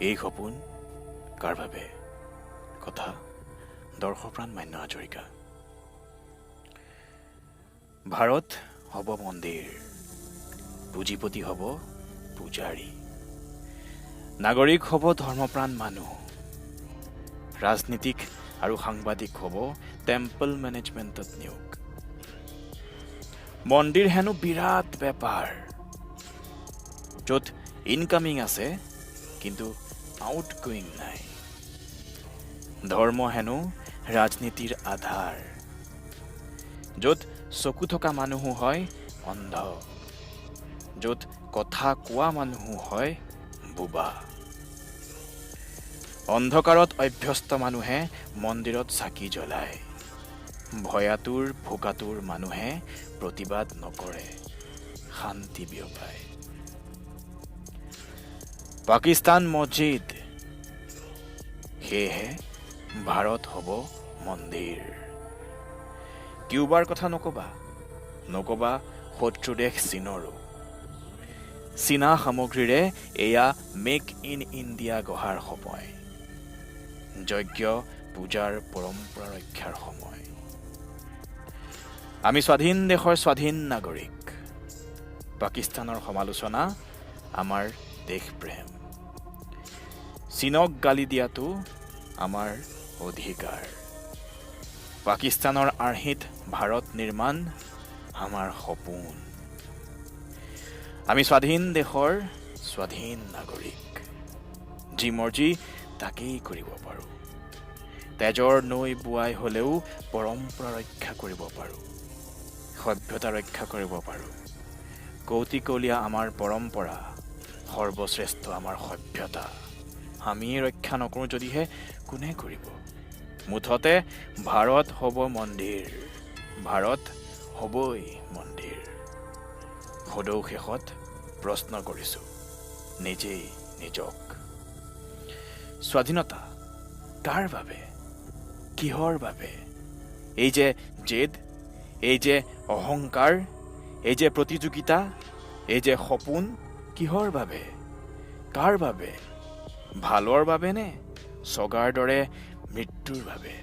এই সপোন কাৰ বাবে? কথা দৰ্শপ্ৰাণ মান্য হাজৰিকা। ভাৰত হ'ব মন্দিৰ, পুঁজিপতি হ'ব পূজাৰী, নাগৰিক হ'ব ধৰ্মপ্ৰাণ মানুহ, ৰাজনীতিক আৰু সাংবাদিক হ'ব টেম্পল মেনেজমেণ্টত নিয়োগ। মন্দিৰ হেনো বিৰাট বেপাৰ, য'ত ইনকামিং আছে কিন্তু আউটগয়িং নাই। ধৰ্ম হেনো ৰাজনীতিৰ আধাৰ, য'ত চকু থকা মানুহো হয় অন্ধ, য'ত কথা কোৱা মানুহো হয় বোবা। অন্ধকাৰত অভ্যস্ত মানুহে মন্দিৰত চাকি জ্বলায়, ভয়াতুৰ ভোকাতুৰ মানুহে প্ৰতিবাদ নকৰে, শান্তি বিয়পায়। পাকিস্তান মছজিদ, সেয়েহে ভাৰত হ'ব মন্দিৰ। কিউবাৰ কথা নকবা, নকবা শত্ৰু দেশ চীনৰো। চীনা সামগ্ৰীৰে এয়া মেক ইন ইণ্ডিয়া গঢ়াৰ সময়, যজ্ঞ পূজাৰ পৰম্পৰা ৰক্ষাৰ সময়। আমি স্বাধীন দেশৰ স্বাধীন নাগৰিক। পাকিস্তানৰ সমালোচনা আমাৰ দেশপ্ৰেম, চীনক গালি দিয়াটো আমাৰ অধিকাৰ। পাকিস্তানৰ আৰ্হিত ভাৰত নিৰ্মাণ আমাৰ সপোন। আমি স্বাধীন দেশৰ স্বাধীন নাগৰিক, যি মৰ্জি তাকেই কৰিব পাৰোঁ। তেজৰ নৈ বোৱাই হ'লেও পৰম্পৰা ৰক্ষা কৰিব পাৰোঁ, সভ্যতা ৰক্ষা কৰিব পাৰোঁ। কৌটিকলীয়া আমাৰ পৰম্পৰা, সৰ্বশ্ৰেষ্ঠ আমাৰ সভ্যতা। আমি ৰক্ষা নকৰোঁ যদিহে কোনে কৰিব? মুঠতে ভাৰত হ'ব মন্দিৰ, ভাৰত হ'বই মন্দিৰ। সদৌ শেষত প্ৰশ্ন কৰিছোঁ নিজেই নিজক, স্বাধীনতা কাৰ বাবে, কিহৰ বাবে? এই যে জেদ, এই যে অহংকাৰ, এই যে প্ৰতিযোগিতা, এই যে সপোন, কিহৰ বাবে, কাৰ বাবে? ভালৰ বাবে নে চগাৰ দৰে মৃত্যুৰ বাবে?